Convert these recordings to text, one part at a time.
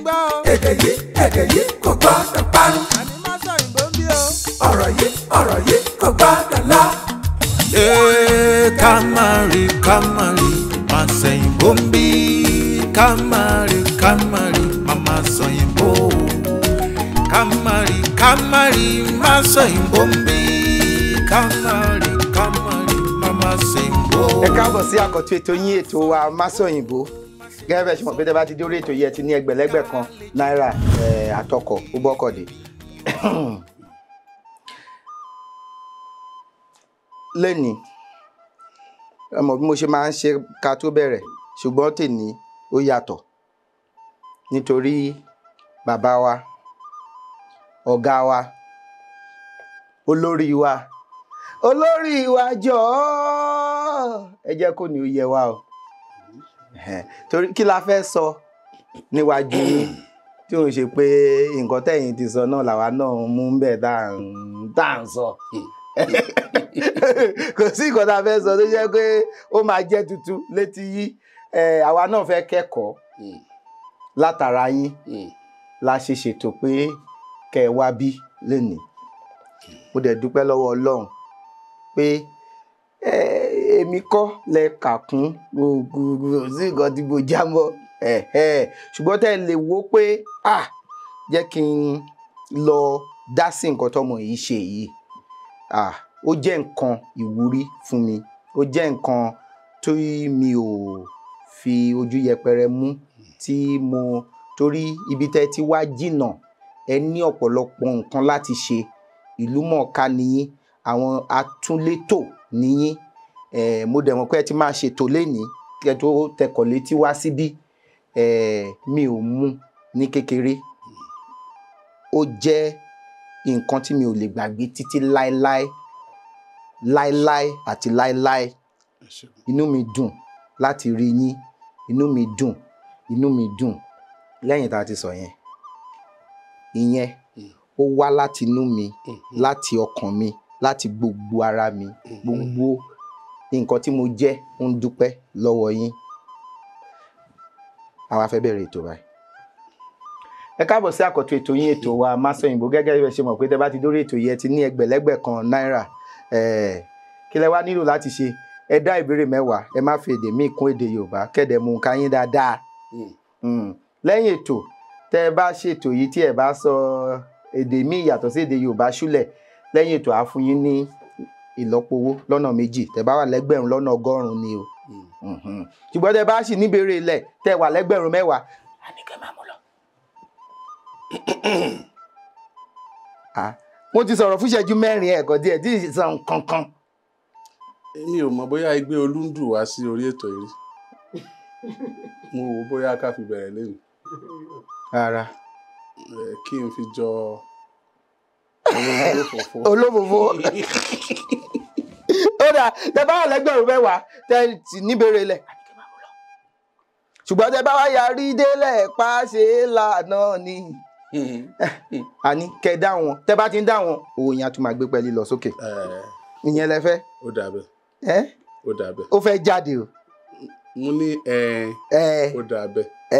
gbọ́ o. Èdè yìí kò gbọ́dọ̀ parun. Àní má sọ òyìnbó ń bí o. Ọ̀rọ̀ yìí kò gbọ́dọ̀ lọ. Ká má rí má sẹ̀yìnbó ń bí. Ká má rí má má sọ̀yìnbó. Ká má rí má sọ̀yìnbó ń bí. Ká má rí má má sẹ̀yìnbó. Ẹ káàbọ̀ sí àkọ́tún ètò yín, ètò wa Má Sọ̀yìnbó. Gẹ́gẹ́ bẹ́ẹ̀ ṣe mọ̀ pé tẹ́ bá ti dórí ètò yìí, ẹ ti ní ẹgbẹ̀lẹ́gbẹ̀ kan náírà àtọkọ̀ ó bọ́kọ̀dé. Lẹ́nìí, ẹ mọ̀ bí mo ṣe máa ń ṣe ká tó bẹ̀rẹ̀, ṣùgbọ́n tèmi ó yàtọ̀ nítorí bàbá wa, ọ̀gá wa, olórí wa, olórí wa jọ̀ọ́, ẹ jẹ́ kó ní ó yẹ wa o. Torí kí la fẹ́ sọ níwájú yín tí òun ṣe pé nǹkan tẹ̀yin ti sọ náà làwa náà mú ń bẹ̀ tá à ń sọ. Kò sí nǹkan tá a fẹ́ sọ tó jẹ́ pé ó máa jẹ́ tuntun létí yín. Àwa náà fẹ́ kẹ́kọ̀ọ́ látara yín la ṣe ṣètò pé kẹ́ ẹ wá bí lénìí. Mo dẹ̀ dúpẹ́ lọ́wọ́ Ọlọ́run pé èmi kọ́ lẹ kà kún gbogbo sí nǹkan tí mo já mọ́, ṣùgbọ́n tẹ́ ẹ lè wo pé jẹ́ kí n lọ dá sí nǹkan tọmọ yìí ṣe yìí. Ó jẹ́ nǹkan ìwúrí fún mi, ó jẹ́ nǹkan tí mi ò fi ojú yẹpẹrẹ mú, tí mo torí ibi tẹ́ ti wá jìnnà, ẹ ní ọ̀pọ̀lọpọ̀ nǹkan láti ṣe. Ìlú mọ̀ọ́ká nìyín, àwọn atúnlétò nìyín. Mo dẹ̀ mọ̀ pé ẹ ti máa ṣètò lénìí kí ẹ tó tẹkọ̀ létí wá síbí. Mi ò mú ní kékeré, ó jẹ́ nǹkan tí mi ò lè gbàgbé títí láéláé láéláé àti láéláé. Inú mi dùn láti rí yín, inú mi dùn, inú mi dùn. Lẹ́yìn tá a ti sọ yẹn, ìyẹn ó wá láti inú mi, láti ọkàn mi, láti gbogbo ara mi, gbogbo nǹkan tí mo jẹ́ ń dúpẹ́ lọ́wọ́ yín. Àwa fẹ́ bẹ̀rẹ̀ ètò báyìí. Ẹ káàbọ̀ sí àkọ́tún ètò yín, ètò wa Má Sọ̀yìnbó. Gẹ́gẹ́ bí ẹ ṣe mọ̀ pé tẹ́ bá ti dórí ètò yìí, ẹ ti ní ẹgbẹ̀lẹ́gbẹ̀ kan náírà. Kí lẹ wá nílò láti ṣe? Ẹ dá ìbéèrè mẹ́wàá, ẹ má fi èdè míì kún èdè Yorùbá, kẹ́dẹ̀ mú nǹkan yín dáadáa. Lẹ́yìn ètò, tẹ́ ẹ bá ṣètò yìí tí ẹ bá sọ èdè míì yàtọ̀ sí èdè Yorùbá ṣúlẹ̀, lẹ́yìn ètò á fún yín ní ìlọ́po owó lọ́nà méjì. Tẹ́ bá wà lẹ́gbẹ̀rún lọ́nà 100 ni o. Ṣùgbọ́n tẹ́ bá sì níbèrè ilẹ̀, tẹ́ wà lẹ́gbẹ̀rún 10, á ní kẹ́ máa mú lọ. Mo ti sọ̀rọ̀ fún ìṣẹ́jú 4 ẹ̀kọ́ díẹ̀ tí ì sàn kankan. Èmi ò mọ̀ bóyá igbe olúndù wá sí orí ètò yìí. Mo wò bóyá ká fi bẹ̀rẹ̀ lẹ́nu. Rárá. Kí n fi jọ olófòfó. Ó dà, tẹ́ bá wà lẹ́gbẹ̀rún 10, tẹ́ sì níbèrè ilẹ̀, ṣùgbọ́n tẹ́ bá wá yarí délẹ̀ pa ṣe é lànà ni. Àní kẹ́ dá wọn, tẹ́ bá ti ń dá wọn, owó yẹn á tún máa gbé pẹ́ẹ́lí lọ sókè. Ìyẹn lẹ fẹ́. Ó dà bẹ́ẹ̀. Ó dà bẹ́ẹ̀. Ó fẹ́ jáde o. Mo ní ó dà bẹ́ẹ̀. Ẹ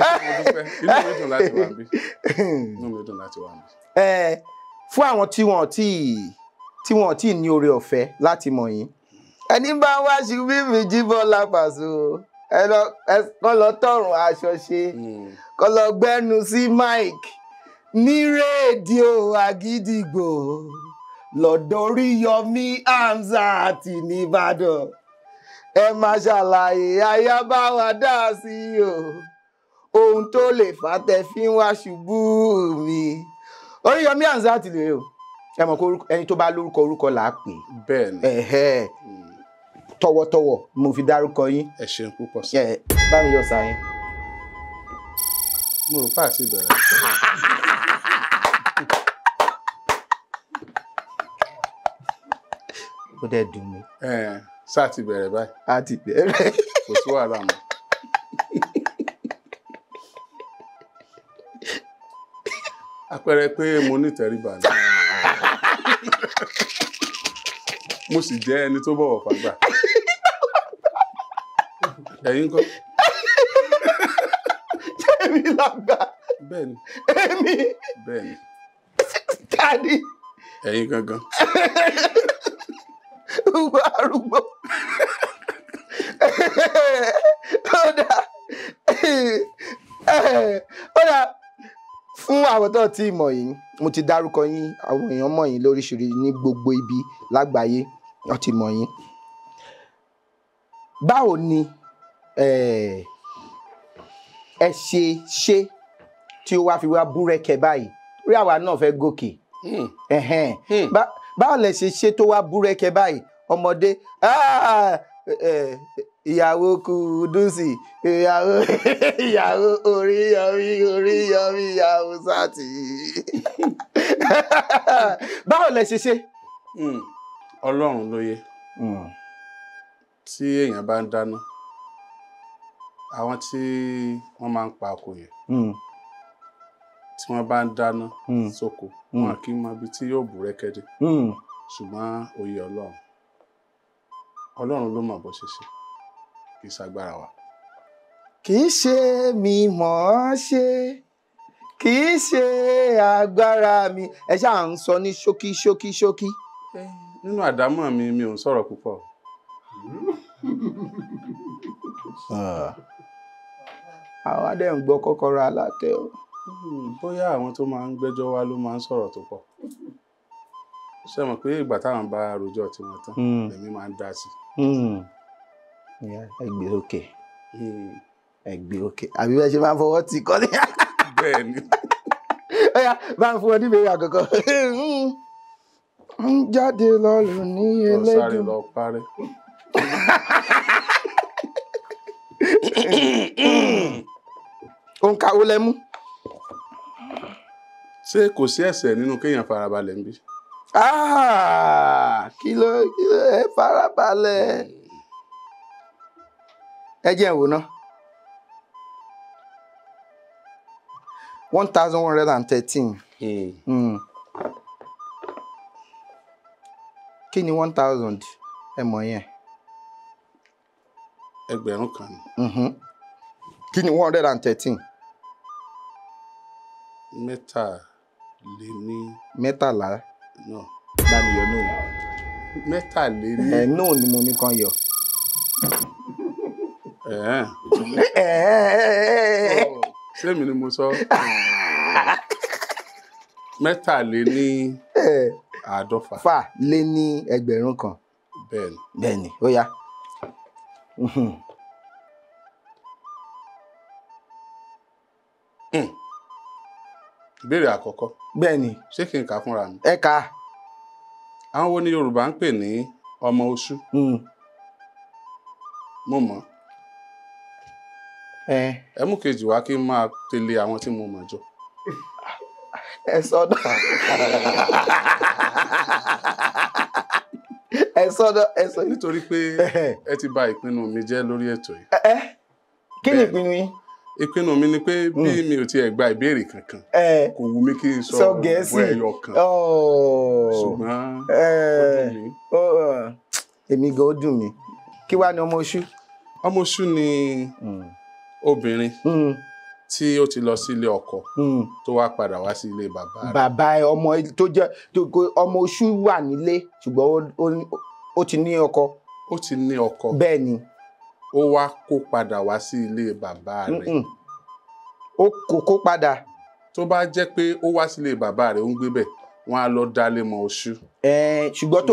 ṣé, mo dúpẹ́. Inú mi dùn láti wà níbí. Inú mi dùn láti wà níbí. Fún àwọn tí wọ́n tí ní oore ọ̀fẹ́ láti mọ̀ yín, ẹni bá wá sí bíbí Jíbọ́lá Pàṣọ, ẹ kọ́ lọ tọrùn aṣọ ṣe, kọ́ lọ gbẹ́nu sí mike ní rédíò Àgídìgbò lọ́dọ̀ Oríyọmí Hamzat nìbàdàn. Ẹ máa ṣàlàyé ayábá wa dá sí o, ohun tó lè fà tẹ́ fi ń wá ṣubú mi. Oríyọmí Hamzat lè o, ẹ mọ̀ pé ẹni tó bá lórúkọ orúkọ là á pè. Bẹ́ẹ̀ ni. Tọ̀wọ̀tọ̀wọ̀ mo fi dárúkọ yín. Ẹ ṣeun púpọ̀ sí. Bá mi yọ sàyẹn. Mo rò pé àti ìbẹ̀rẹ̀. Ó dẹ̀ dùn mí. Ṣáà ti bẹ̀rẹ̀ báyìí. A ti bẹ̀rẹ̀. Kò sí wàhálà mọ́. Àpẹẹrẹ pé mo ní ìtẹríba ni. Mo sì jẹ́ ẹni tó bọ̀wọ̀ fágbà. Ẹ̀yin kọ́. Ṣé èmi làgbà? Bẹ́ẹ̀ni. Èmi. Bẹ́ẹ̀ni. Tani. Ẹ̀yin gangan. Gbogbo arúgbó. Ó dà ó dà, fún àwọn tó ti mọ̀ yín, mo ti dárúkọ yín, àwọn èèyàn mọ̀ yín lóríṣiríṣi ní gbogbo ibi lágbàáyé, wọ́n ti mọ̀ yín. Báwo ni ẹ ṣe ṣe tí ó wá fi wá búrẹ́kẹ báyìí? Rí àwa náà fẹ́ gòkè. Báwo lẹ ṣe ṣe tó wá búrẹ́kẹ báyìí? Ọmọdé ìyàwó Kúdùsì, ìyàwó ìyàwó Oríyọmí, Oríyọmí ìyàwó Sátì. Báwo lẹ ṣe ṣe? Ọlọ́run ló yẹ. Tí èèyàn bá ń dáná, àwọn tí wọ́n máa ń pa oko yẹn, tí wọ́n bá ń dáná sóko, wọn kì í mọ ibi tí yóò búrẹ́kẹ́ dé. Ṣùgbọ́n òye Ọlọ́run, Ọlọ́run ló mọ̀ bó ṣe ṣe, kì í ṣagbára wa. Kì í ṣe mi mọ̀ ọ́n ṣe, kì í ṣe agbára mi. Ẹ ṣáà ń sọ ní ṣókí ṣókí ṣókí. Nínú àdámọ̀ mi, mi ò ń sọ̀rọ̀ púpọ̀. Àwa dẹ̀ ń gbọ́ kọ́kọ́rọ́ alátẹ o. Bóyá àwọn tó máa ń gbẹ́jọ́ wá ló máa ń sọ̀rọ̀ tó pọ̀. Ṣé mọ̀ pé ìgbà táwọn bá rojọ́ tiwọn tán, èmi máa ń dá sí. Ẹ gbé òkè, ẹ gbé òkè, àbí bẹ́ẹ̀ ṣe máa ń fọwọ́ tì kọ́ ni. Bẹ́ẹ̀ ni. Ọ̀yá bá ń fún ọ níbèrè àkọ́kọ́. Ń jáde lọ lò ní elédùn. Sáré lọ parẹ́. Òǹkà wo lẹ mú? Ṣé kò sí ẹ̀ṣẹ̀ nínú kéèyàn farabalẹ̀ ń bí? Kí ló ẹ farabalẹ̀? Ẹ jẹ́ n wò ná. 1113. Kí ni 1000? Ẹ mọ̀ yẹn. Ẹgbẹ̀rún kan ni. Kí ni 113? Mẹ́tàléní. Mẹ́tàlá. No. Bá mi yọ nóò. Mẹ́tàléní. Ẹ nóò ni mo ní kàn yọ. Ṣé mi ni mo sọ? Mẹ́tàléní àádọ́fà. Fà lé ní ẹgbẹ̀rún kan. Bẹ́ẹ̀ni. Bẹ́ẹ̀ni, ó yá. Ìbéèrè àkọ́kọ́. Bẹ́ẹ̀ni. Ṣé kí n kà fúnra mi? Ẹ kà. Àwọn wo ni Yorùbá ń pè ní ọmọ oṣù? Mo mọ̀. Ẹ mú kejì wá kí n máa tẹ̀lé àwọn tí mo mọ̀ jọ. Ẹ sọ́dọ̀. Ẹ sọ́dọ̀, ẹ sọ. Nítorí pé ẹ ti bà ìpinnu mi jẹ́ lórí ètò yìí. Kí ni ìpinnu yín? Ìpinnu mi ni pé bí mi ò tiẹ̀ gba ìbéèrè kankan, kò wù mí kí n sọ Gẹ̀ẹ́sì ẹyọ kan. Ṣùgbọ́n ó dùn mí. Èmi gan ó dùn mí. Kí wá ni ọmọ oṣù? Ọmọ oṣù ni obìnrin tí ó ti lọ sí ilé ọkọ tó wá padà wá sí ilé bàbá rẹ̀. Bàbá ẹ, ọmọ tó jẹ́ ọmọ oṣù wà nílé, ṣùgbọ́n ó ti ní ọkọ. Ó ti ní ọkọ. Bẹ́ẹ̀ ni. Ó wá kó padà wá sí ilé bàbá rẹ̀. Ó kó padà. Tó bá jẹ́ pé ó wá sílé bàbá rẹ̀ ó ń gbé bẹ̀, wọ́n á lọ dálé mọ́ oṣù. Ṣùgbọ́n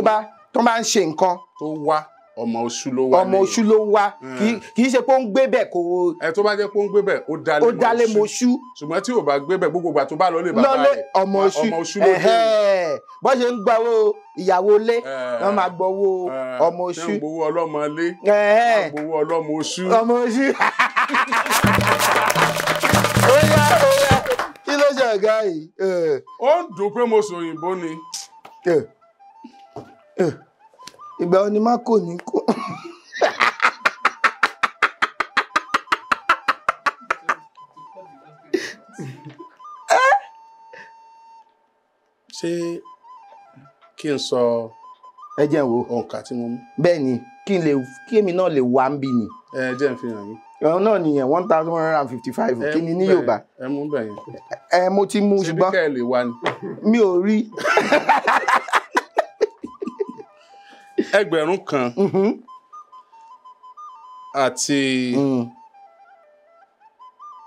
tó bá ń ṣe nǹkan. Tó wá ọmọ oṣù ló wá. Ọmọ oṣù ló wá, kì í ṣe pé ó ń gbé bẹ̀ kò. Ẹ tó bá jẹ́ pé ó ń gbé bẹ̀, ó dálé mọ́ oṣù. Ṣùgbọ́n tí ò bá gbé bẹ̀, gbogbo ìgbà tó bá lọ lé bàbá rẹ̀, ọmọ oṣù ló dé. Bó ṣe ń gbowó ìyàwó lé, wọ́n máa gbowó ọmọ oṣù. Ṣé ń gbowó ọlọ́mọ lé? Wọ́n gbowó ọlọ́mọ oṣù. Ọmọ oṣù. Ó yá ó yá, kí ló ṣe ọ̀gá yìí? Ó ń dùn pé mo sọ òyìnbó ni. Ìgbà wo ni má kò ní kó. Ṣé kí n sọ Ẹ jẹ́ n wò. òǹkà tí mo mú? Bẹ́ẹ̀ ni, kí èmi náà lè wá ń bí ni. Ẹ jẹ́ n fi hàn yín. Òun náà nìyẹn 1155. Kí ni ní Yorùbá? Ẹ mú bẹ̀ yẹn. Ẹ mo ti mú ṣùgbọ́n. Ṣebí kẹ́ ẹ lè wá ni. Mi ò rí. 1000 àti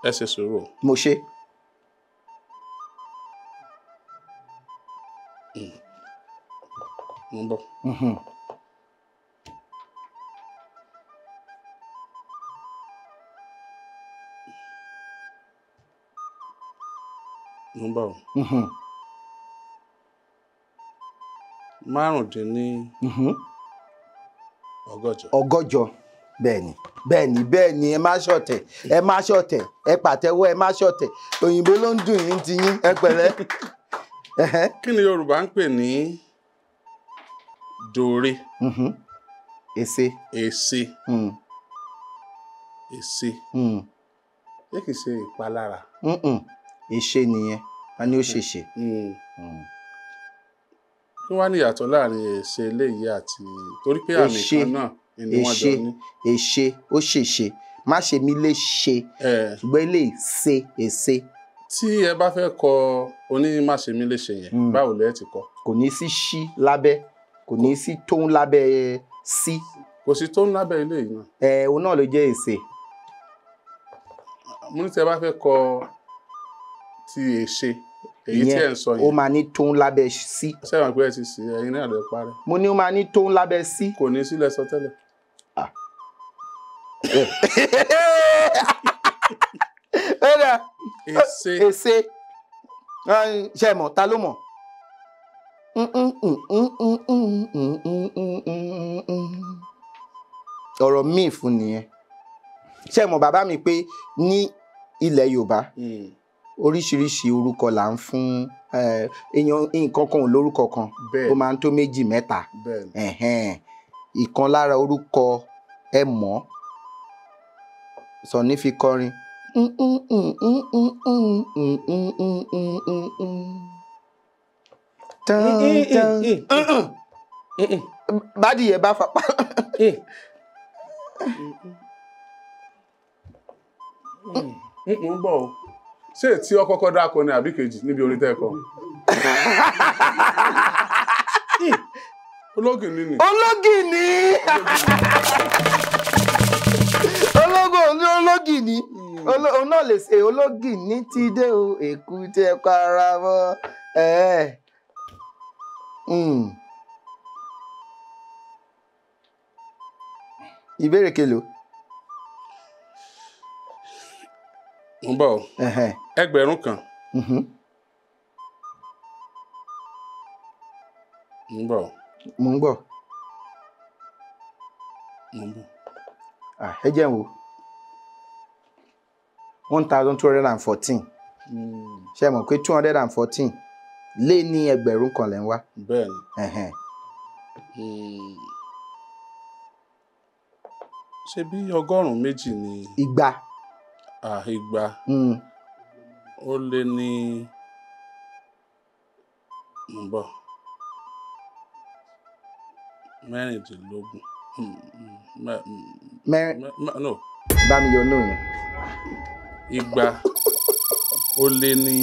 ẹ ṣe sùúrù. Mo ṣe. Mo ń bọ̀. Mo ń bọ̀. 165. 160. Bẹ́ẹ̀ni bẹ́ẹ̀ni bẹ́ẹ̀ni, ẹ má ṣọ̀tẹ̀, ẹ má ṣọ̀tẹ̀, ẹ pàtẹ́wọ́, ẹ má ṣọ̀tẹ̀. Òyìnbó ló ń dùn yín ti yín, ẹ pẹ̀lẹ́. Kí ni Yorùbá ń pè ní dòre? Èsè. Èsè. Èsè. Ṣé kìí ṣe ìpalára? Èṣe nìyẹn, wọn ni ó ṣèṣe. Kí wàá ní ìyàtọ̀ láàrin èsè eléyìí àti torí pé àmì kan náà ni wọ́n jọ ní. Èṣe ó ṣèṣe, má ṣe mí lè ṣe, ṣùgbọ́n eléyìí ṣe èṣe. Tí ẹ bá fẹ́ kọ oní má ṣe mí lè ṣe yẹn, báwo lẹ ti kọ? Kò ní sí ṣí lábẹ́, kò ní sí tóun lábẹ́ sí. Kò sí tóun lábẹ́ eléyìí náà. Òun náà ló jẹ́ èsè. Mo ní tí ẹ bá fẹ́ kọ ti èṣe èyí tí ẹ ń sọ yẹn, ó máa ní tóun lábẹ́ sí. Sẹ́wọ̀n pé ẹ ti sì ẹyin náà lè parẹ́. Mo ní ó máa ní tóun lábẹ́ sí. Kò ní sílẹ̀ sọ tẹ́lẹ̀. Èsè. Èsè. Ṣé ẹ mọ̀? Ta ló mọ̀? Ọ̀rọ̀ míì fún nìyẹn. Ṣé ẹ mọ̀ bàbá mi pé ní ilẹ̀ Yorùbá oríṣiríṣi orúkọ là ń fún èèyàn, nǹkan kan ò lórúkọ kan, ó máa ń tó méjì mẹ́ta. Ìkan lára orúkọ ẹ mọ̀ Sọ̀ní fi kọrin. Bádìyẹ bá fapá. Mo ń bọ̀ o. Ṣé tí ọ kọ́kọ́ dáko ni àbí kejì níbi orin tẹ́ ẹ kọ? Ológìní ni. Ológìní. Ológìní. Òun náà lè ṣe ológìní ti dé o, èkúté para mọ́. Ìbéèrè kelo. Mo ń bọ̀ o. 1000. Mo ń bọ̀ o. Mo ń gbọ́. Mo ń bọ̀. Ẹ jẹ́ n wò. 1214. Ṣé ẹ mọ̀ pé 214 lé ní 1000 lẹ́ ń wá? Bẹ́ẹ̀ni. Ṣé bí 200 ni? Igba. Igba. Ó lé ní mo ń bọ̀ 16. No. Bá mi yọ náà yẹn. Igba ó lé ní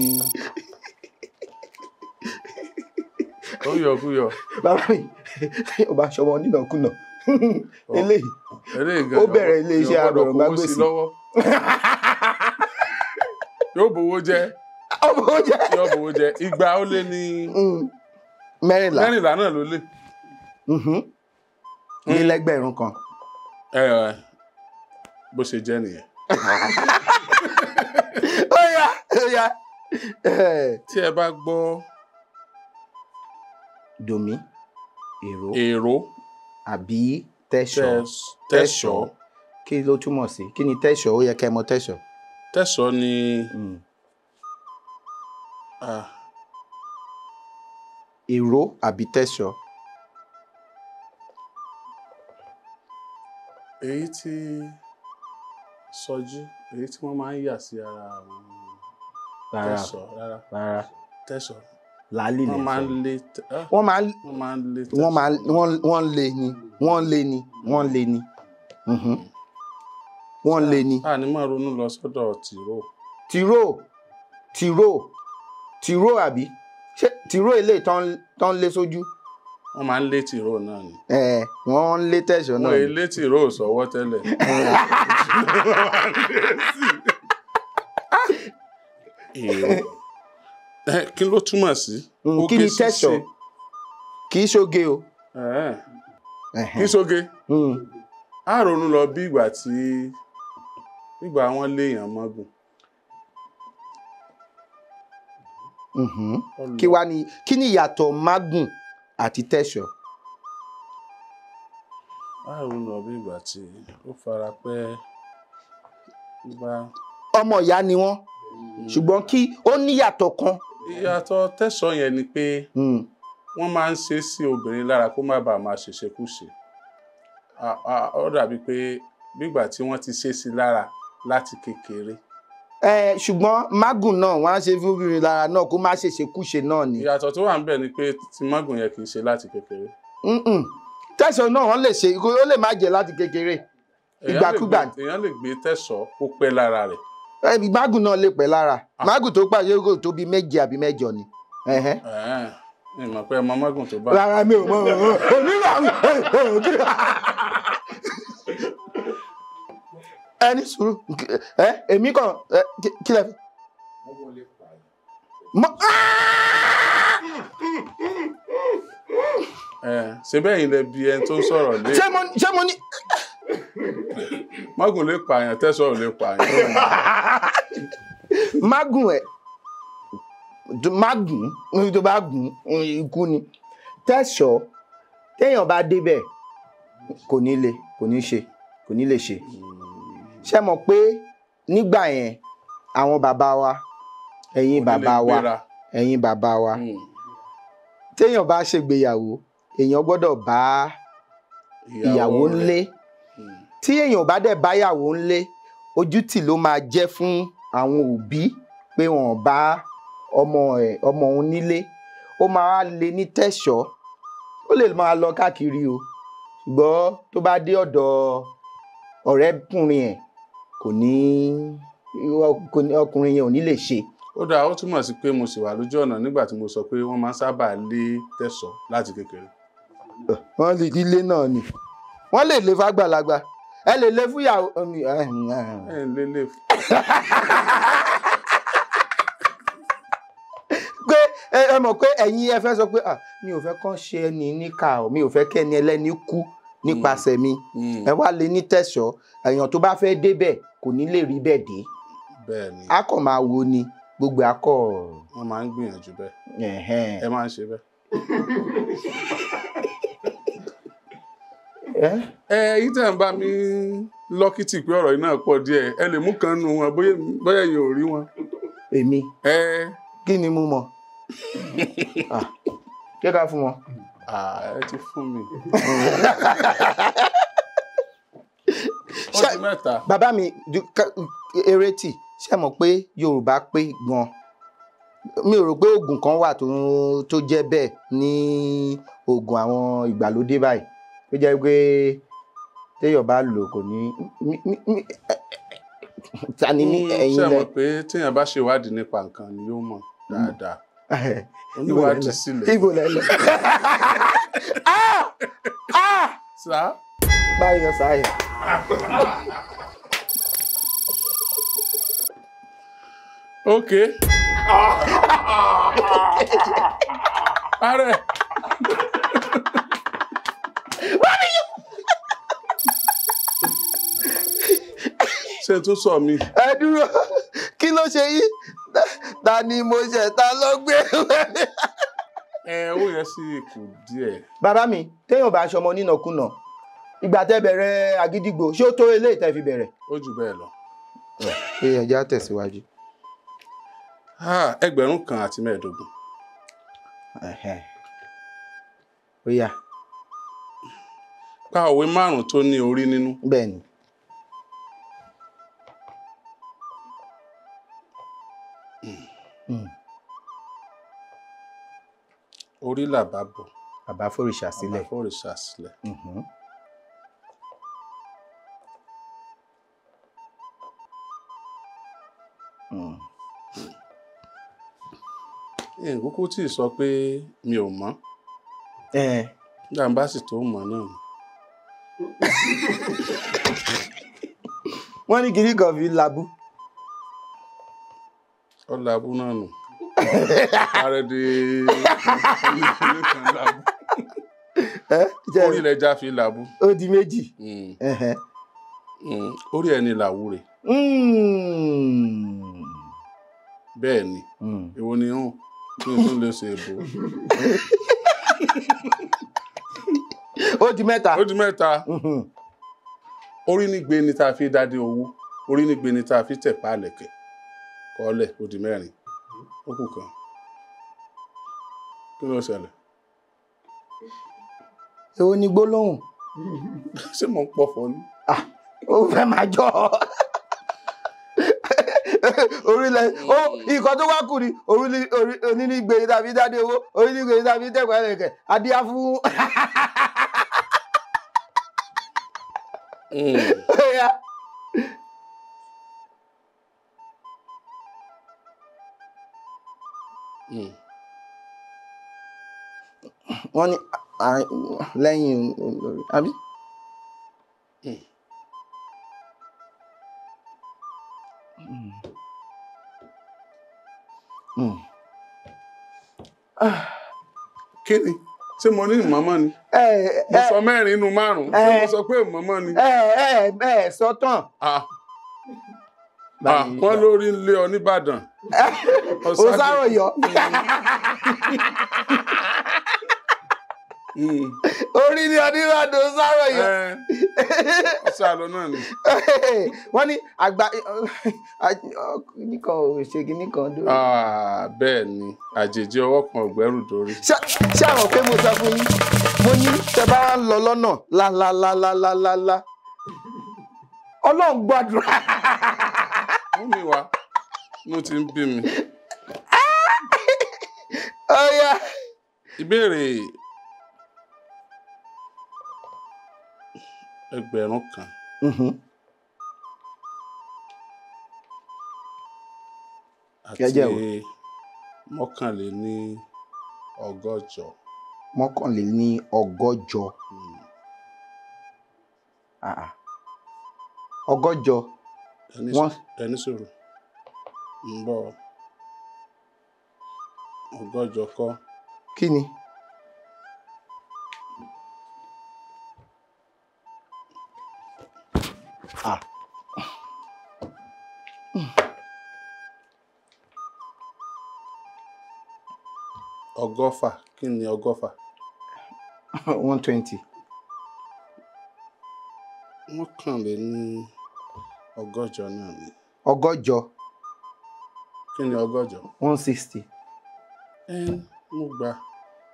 ó yọ kú yọ. Bàbá mi ò bá ṣọmọ onínàkúnà eléyìí ó bẹ̀rẹ̀ iléeṣẹ́ agbọ̀rọ̀mágbèsì. Yóò bowó jẹ́. Yóò bowó jẹ́. Igba ó lé ní 14. 14 náà ló lé. Ní 1000. Bó ṣe jẹ́ nìyẹn. Ó yá, ó yá. Tí ẹ bá gbọ́ Dòmí, èrò. Èrò. Àbí tẹ̀sọ̀. Tẹ̀sọ̀. Kí ló túmọ̀ sí? Kí ni tẹ̀sọ̀? Ó yẹ kẹ́ ẹ mọ̀ tẹ̀sọ̀. Tẹ̀sọ̀ ni èrò àbí tẹ̀sọ̀. Èyí tí Sọjí, èyí tí wọ́n máa ń yà sí ara àwọn tẹ̀sọ̀ rárá. Rárá. Tẹ̀sọ̀. Làálì lè sọ. Wọ́n máa ń lé. Wọ́n máa ń lé ni. Wọ́n lé ni. Wọ́n lé ni. Wọ́n lé ni. A ní máa ronú lọ sọ́dọ̀ tìró. Tìró àbí? Ṣé tìró ilé tán lé sójú? Wọ́n máa ń lé tìró náà ni. Wọ́n ń lé tẹ̀sán náà. Wọ́n lé tìró sọ́wọ́ tẹ́lẹ̀. Kí ló túmọ̀ sí? Kí ni tẹ̀sán? Kì í ṣoge o. Kì í ṣoge. A ronú lọ bí ìgbà tí ìgbà wọn léèyàn mọ́gùn. Kí wá ni kí ni ìyàtọ̀ mágùn àti tẹ̀sọ̀? A ronú lọ bí ìgbà tí ó fara pẹ́ bá. Ọmọ ìyá ni wọ́n, ṣùgbọ́n kí ó níyàtọ̀ kan. Ìyàtọ̀ tẹ̀sọ̀ yẹn ni pé wọ́n máa ń ṣe sí obìnrin lára kó má bàa máa ṣèṣekúṣe. Ó dàbí pé bígbà tí wọ́n ti ṣe sí lára láti kékeré. Ṣùgbọ́n mágùn náà wọ́n á ṣe fún obìnrin lára náà kó má ṣèṣekúṣe náà ni. Ìyàtọ̀ tó wà níbẹ̀ ni pé ti mágùn yẹn kì í ṣe láti kékeré. Tẹ̀sán náà wọ́n lè ṣe, ó lè má jẹ́ láti kékeré. Ìgbàkúgbà. Èèyàn lè gbé tẹ̀sán kó pẹ́ lára rẹ̀. Mágùn náà lè pẹ́ lára. Mágùn tó pàṣẹ kò tó bí méje àbí mẹ́jọ ni. Ìmọ̀ pé ọmọ mágùn tó bá. Rárá mi ò mọ̀ onírà ẹni sùúrù èmi kàn kí lẹ fi. Ṣé bẹ́ẹ̀ yín lẹ bi ẹni tó ń sọ̀rọ̀ lé. Ṣé mo ní. Mágùn lè pààyàn, tẹ̀sán ò lè pààyàn. Mágùn ẹ̀ mágùn tó bá gùn ikú ni. Tẹ̀sán téèyàn bá débẹ̀ kò ní lè kò ní ṣe kò ní lè ṣe. Ṣé mọ̀ pé nígbà yẹn àwọn bàbá wa ẹ̀yin bàbá wa ẹ̀yin bàbá wa téèyàn bá ṣègbéyàwó èèyàn gbọ́dọ̀ bá ìyàwó ńlé. Tí èèyàn bá dẹ̀ báyàwó ńlé, ojútì ló máa jẹ́ fún àwọn òbí pé wọ́n bá ọmọ ẹ̀ ọmọ òun nílé. Ó máa wá lé ní tẹ̀sọ́, ó lè máa lọ káàkiri o, ṣùgbọ́n tó bá dé ọ̀dọ̀ ọ̀rẹ́kùnrin ẹ̀ kò ní ọkùnrin yẹn ò ní lè ṣe. Ó dáa, ó túmọ̀ sí pé mo sì wà lójú ọ̀nà nígbà tí mo sọ pé wọ́n máa ń sábà lé tẹ̀sọ́ láti kékeré. Wọ́n lè ilé náà ni wọ́n lè lé fàgbàlagbà, ẹ lè lé fúyàwó. Ẹ lè lé fún. Pé ẹ mọ̀ pé ẹ̀yin ẹ fẹ́ sọ pé mi ò fẹ́ kàn ṣe ẹni níkà o, mi ò fẹ́ kẹ́ni ẹlẹ́ni kú nípasẹ̀ mi. Ẹ wá lé ní tẹ̀sọ́, èèyàn tó bá fẹ́ débẹ̀ kò ní lè rí bẹ́ẹ̀ dé. Bẹ́ẹ̀ni. A kàn máa wo ni gbogbo akọ. Wọ́n máa ń gbìyànjú bẹ́ẹ̀. Ẹ máa ń ṣe bẹ́ẹ̀. Ẹ yìí tẹ̀ ń bá mi lọ́kìtì pé ọ̀rọ̀ yìí náà pọ̀ díẹ̀, ẹ lè mú kan nu wọn bóyá ẹ̀yin ò rí wọn. Èmi. Kí ni mo mọ̀? Kí ká fún wọn. Ẹ ti fún mi. Ó di mẹ́ta. Bàbá mi eré tì, ṣé mọ̀ pé Yorùbá pé gan. Mi ò rò pé oògùn kan wà tó jẹ́ bẹ́ẹ̀ ní oògùn àwọn ìgbàlódé báyìí. Ó jẹ́ pé téèyàn bá lò kò ní. Ta ni ní ẹ̀yin lẹ. Ṣé mọ̀ pé téèyàn bá ṣèwádìí nípa nǹkan ni yóò mọ̀ dáadáa. Oníwádìí sílẹ̀. Ibo lẹ lọ. Sá. Báyọ̀ sáyẹ̀. Ok. Ààrẹ. Ṣé tún sọ mi? Ẹ dúró, kí ló ṣe yín? Ta ni mo ṣe ta ló gbé wẹ́lẹ́? Ẹ owó yẹn sì kù díẹ̀. Bàbá mi, téèyàn bá aṣọ ọmọ nínàkúnà, ìgbà tẹ́ bẹ̀rẹ̀ àgídìgbò, ṣé ó tó eléyìí tẹ́ fi bẹ̀rẹ̀? Ó jù bẹ́ẹ̀ lọ. Ẹ jẹ́ á tẹ̀síwájú. 1025. Ó yá. Pa òwe 5 tó ní orí nínú. Bẹ́ẹ̀ni. Orí làbá bọ̀. Bàbá fòrìṣà sílẹ̀. Bàbá fòrìṣà sílẹ̀. Kúkú tí ì sọ pé mi ò mọ̀. Nígbà bá sì tó mọ̀ náà. Wọ́n ní kiri kan fi labú. Ó labú náà nù. Ààrẹ di ilé kan labú. Orí lẹja fi labú. Ó di méjì. Orí ẹni làwúre. Bẹ́ẹ̀ ni, èwo ni hàn kí n tún lè ṣe èbó. Ó di mẹ́ta. Ó di mẹ́ta. Orí nígbe ni tá a fi dádé owó, orí nígbe ni tá a fi tẹ̀pá àlẹ̀kẹ̀ kọ́lẹ̀, ó di mẹ́rin. Ó kù kan. Kí ló ṣẹlẹ̀? Èwo ni gbólóhùn? Ṣé mo ń pọ̀fọ̀ ni? Ó fẹ́ máa jọ orílẹ̀ ó nǹkan tó wá kù ni onínígbe tàbí dádé owó, onínígbe tàbí tẹ̀pá àlẹ̀kẹ̀, adíá fún. Wọ́n ní lẹ́yìn àbí? Kí ni? Ṣé mo ní ìmọ̀mọ́ ni? Mo sọ mẹ́rin inú márùn-ún. Ṣé mo sọ pé ìmọ̀mọ́ ni? Sọ tán. Wọ́n lórí ń lé ọ nìbàdàn. Ó sáròyọ. Orí ni oníbàdàn ó sáròyọ. Ó sálọ náà ni. Wọ́n ní àgbà nìkan ò ṣe kinní kan dórí. Bẹ́ẹ̀ ni, àjèjì ọwọ́ kan ọ̀gbẹ́rù dórí. Ṣé àwọn pé mo sọ fún yín, mo ní tẹ bá ń lọ lọ́nà lálálálálálá. Ọlọ́run gbàdúrà. Mú mi wá, mo ti ń bí mi. Ọ̀yá. Ìbéèrè ẹgbẹ̀rún kan. Àti 181. 181. Ọgọ́jọ. Ẹni sọ̀rọ̀ ń bọ̀, ọgọ́jọ kọ́. Kí ni? 120. Kí ni 120? 120. 181 náà ni. 180. Kí ni 180? 160. Mo gbà.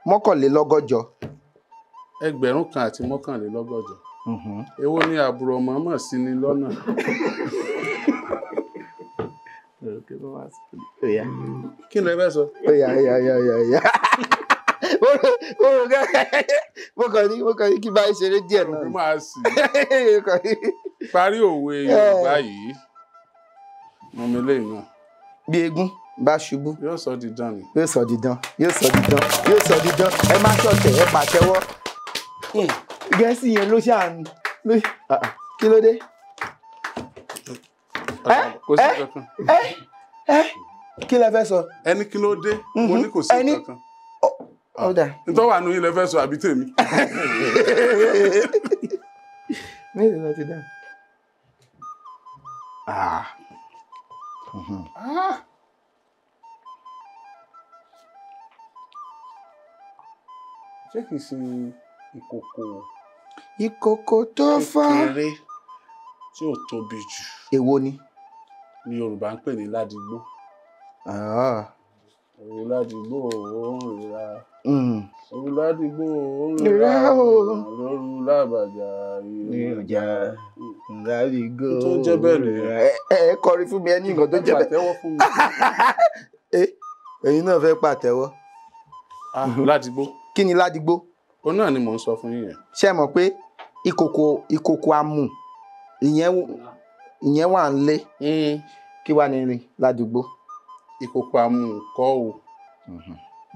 181. 1001. Èwo ni àbúrò mọ̀ọ́mọ̀ sí ni lọ́nà? Kí lẹ fẹ́ sọ? Oya. Mo kàn ní kí bá ṣeré díẹ̀ náà. Mo máa sì. Parí òwe Yorùbá yìí. Mo mi lè náà. Bí eégún bá ṣubú. Yóò sọ di dán ni. Yóò sọ di dán. Yóò sọ di dán. Yóò sọ di dán. Ẹ má ṣọ̀tẹ̀, ẹ pàtẹ́wọ́. Gẹ̀ẹ́sì yẹn ló ṣáà ń. Kí ló dé? Kò sí kankan. Kí lẹ fẹ́ sọ? Ẹni kí ló dé? Mo ní kò sí kankan. Nítorí wà nù yín lẹ fẹ́ sọ àbí tèmi. Mélòó ló ti dá? Ṣé kìí ṣe ìkòkò? Ìkòkò tó fọ́. Kékeré tí ò tóbi jù. Èwo ni? Ní Yorùbá ń pè ní ládìgbò. Òru ládìgbò ó ń rira. Òru ládìgbò ó ń rira. Lóru lábàjá ìrìnàjà. Ládìgbò. Tó ń jẹ́ bẹ́ẹ̀ nìyẹn. Ẹ kọrin fún mi, ẹ ní nǹkan tó jẹ́ bẹ́ẹ̀. Pàtẹ́wọ́ fún mi. Ẹ̀yin náà fẹ́ pàtẹ́wọ́. Ládìgbò. Kí ni ládìgbò? Òun náà ni mò ń sọ fún yín yẹn. Ṣé ẹ mọ̀ pé ìkòkò amù ìyẹn wà ń lé. Kí wàá ní ládùúgbò? Ìkòkò àmùkọ́ o.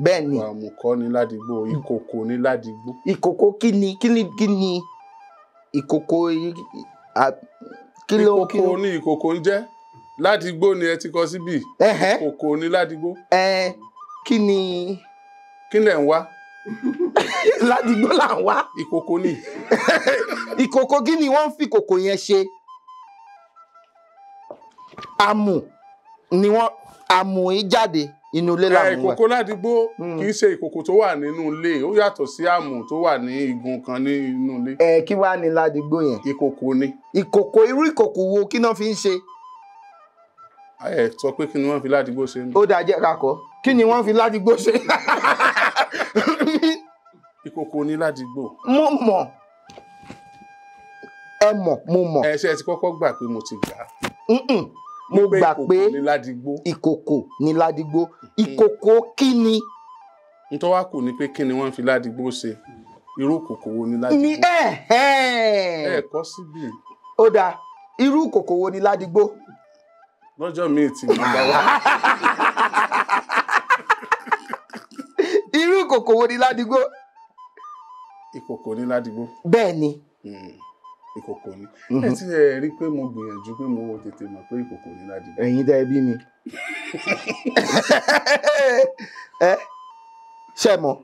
Bẹ́ẹ̀ ni. Ìkòkò àmùkọ́ ní ládìgbò, ìkòkò ní ládìgbò. Ìkòkò kí ni kí ni kí ni ìkòkò kí ló kí ló? Ìkòkò ní ìkòkò ń jẹ́. Ládìgbò ni ẹ ti kọ síbí. Ìkòkò ní ládìgbò. Kí ni? Kí lẹ̀ ń wá? Ládìgbò là ń wá. Ìkòkò ni. Ìkòkò kí ni wọ́n ń fi ìkòkò yẹn ṣe? Amù ni wọ́n amù yìí jáde inú ilé làmù wà. Ìkòkò ládìgbò kì í ṣe ìkòkò tó wà nínú ilé, ó yàtọ̀ sí àmù tó wà ní igun kan ní inú ilé. Kí wàá ní ládìgbò yẹn? Ìkòkò ni. Ìkòkò, irú ìkòkò wo kí náà fi ń ṣe? Ẹ sọ pé kí ni wọ́n fi ládìgbò ṣe. Ó dáa, jẹ́ ká kọ́. Kí ni wọ́n fi ládìgbò ṣe? Ìkòkò ní ládìgbò. Mo mọ̀. Ẹ mọ̀, mo mọ̀. Ẹ ṣe ẹ ti kọ́kọ́ gbà pé mo ti gbà á. Mo gbà pé ìkòkò ní ládìgbò. Ìkòkò kí ni? N tó wá kù ni pé kí ni wọ́n fi ládìgbò ṣe? Irú ìkòkò wo ni ládìgbò? Ní ẹ kọ́ síbí. Ó dáa, irú ìkòkò wo ni ládìgbò? Lọ́jọ́ míì tí mo bá wá. Irú ìkòkò wo ni ládìgbò? Ìkòkò ní ládìgbò. Bẹ́ẹ̀ ni. Ìkòkò ni. Ẹ ti ẹ rí pé mo gbìyànjú pé mo tètè mọ̀ pé ìkòkò ní ládìgbò. Ẹ̀yin tẹ́ ẹ bí mi. Ẹ ṣe mọ̀?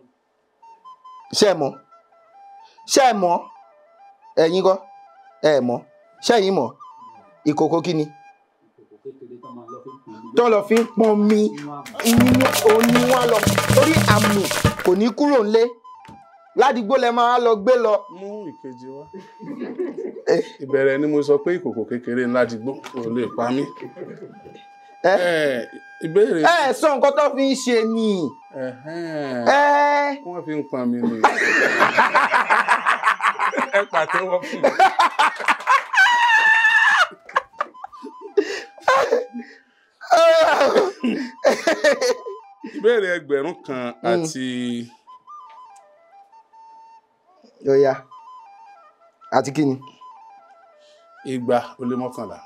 Ṣe mọ̀? Ṣe mọ̀? Ẹ̀yin kọ́? Ẹ mọ̀? Ṣé ẹ̀yin mọ̀? Ìkòkò kí ni? Tó lọ fi ń pọn mi nínú òní wọn lọ torí àmù kò ní kúrò nílé. Ládìgbò lẹ máa lọ gbé lọ. Mú ìkejì wá. Ìbẹ̀rẹ̀ ni mo sọ pé ìkòkò kékeré ní ládìgbò kò lè pa mí. Ìbéèrè. Ẹ sọ nǹkan tó fi ń ṣe ni. Wọ́n fi ń pọn mi ni. Ẹ pàtẹ́wọ́ fún mi. Ìbéèrè 1000 àti. Ó yá, àti kí ni? 211.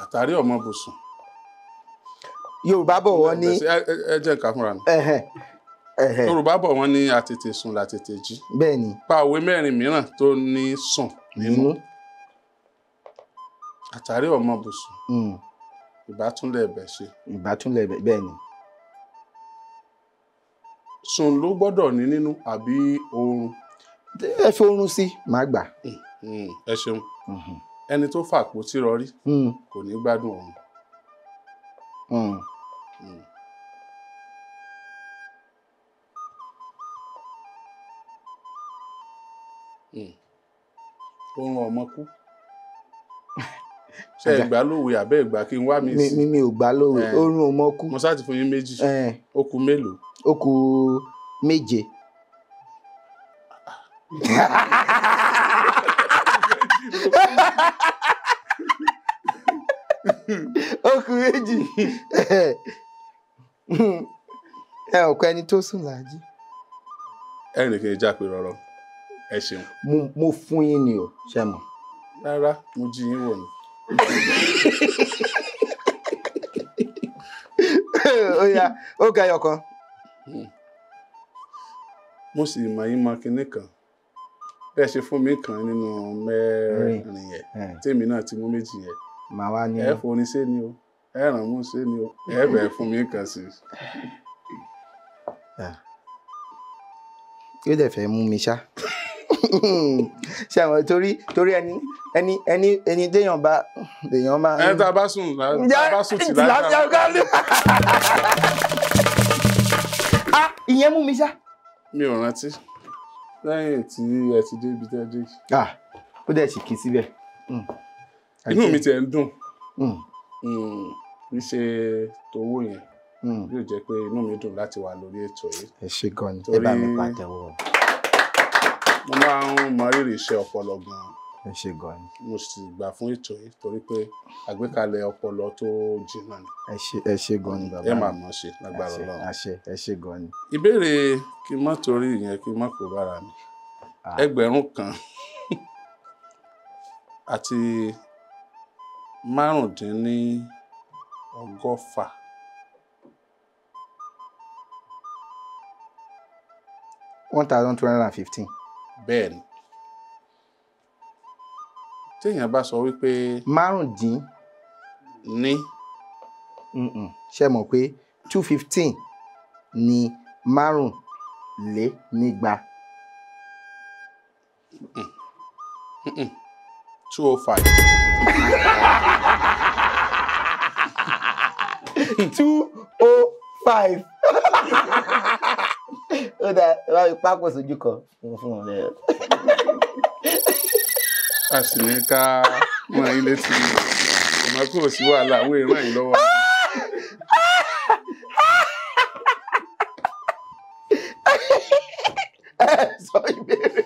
Àtàrí ọmọ bùsùn. Yorùbá bọ̀ wọ́n ní. Ẹ jẹ́ nǹkan fúnra mi. Yorùbá bọ̀ wọ́n ní àtètè sùn làtètè jí. Bẹ́ẹ̀ ni. Pa òwe mẹ́rin mìíràn tó ní sùn nínú. Àtàrí ọmọ bùsùn. Ìbátúnlẹ̀ ẹ̀bẹ̀ ṣe. Ìbátúnlẹ̀ ẹ̀bẹ̀, bẹ́ẹ̀ ni. Sùn ló gbọ́dọ̀ ní nínú àbí oorun? Ẹ fi oorun sí, màá gbà. Ẹ ṣeun. Ẹni tó fàpótí rọrí kò ní gbádùn oorun. Oorun ọmọ kú. Ṣé ẹ gbà lówe àbẹ́ ìgbà kí n wá mi sí? Mi ò gbà lówe, oorun ọmọ kú. Mo sá ti fún yín méjì. Ó kù mélòó? Ó kù méje. Ó kù méjì. Ẹ ò kọ ẹni tó sùn láàjí. Ẹnì kejì jápe rọrọ. Ẹ ṣeun. Mo fún yín ni o, ṣe mọ̀? Rárá, mo jí yín wò ni. Ó yá, ó kẹyọ kan. Mo sì mọ̀ yín mọ kinní kan. Bẹ́ẹ̀ ṣe fún mi kan nínú mẹ́rin yẹn, tèmi náà ti mú méjì yẹn. Màá wá ní. Ẹ forin ṣé ni o, ẹ ràn mú ṣé ni o, ẹ bẹ̀ẹ́ fún mi kan sí. Yóò dẹ̀ fẹ́ mú mi ṣá. Ṣé àwọn torí ẹni ẹni ẹni ẹni téèyàn bá èèyàn máa. Ẹ tá a bá sùn tá a bá sùn tì láti. Ah, ìyẹn mú mi ṣá. Mi ò rántí lẹ́yìn tí ẹ ti dé ibi tẹ́ dé. Ah, ó dẹ̀ sì kì í síbẹ̀. Inú mi tiẹ̀ ń dùn. Kì í ṣe tówó yẹn. Yóò jẹ́ pé inú mi dùn láti wà lórí ètò yìí. Ẹ ṣé gan ni, ẹ bá mi pàtẹ́wọ́. Mo máa ń mọ rírì iṣẹ́ ọpọlọ gan-an. Ẹ ṣé gan ni. Mo sì gbà fún ètò yìí torí pé àgbékalẹ̀ ọpọlọ tó jìnnà ni. Ẹ ṣé gan ni bàbá. Ẹ máa mọ̀ ṣe lágbára Ọlọ́run. Àṣẹ, ẹ ṣé gan ni. Ìbéèrè kí n má torí ìyẹn kí n má kó bára mi. 1000 àti 165. 1215. Bẹ́ẹ̀ni. Téèyàn bá sọ wípé. Márùndín. Ní. Ṣé mọ̀ pé 215 ni 225. 205. 205. Ó dá ẹ bá mi pákó sójú kan fún wọn lẹ́yìn. A sì ní ká mọ ilé tí ọmọ kò sí wàhálà àwọn èèyàn yìí lọ́wọ́. Ẹ sọ ìbéèrè.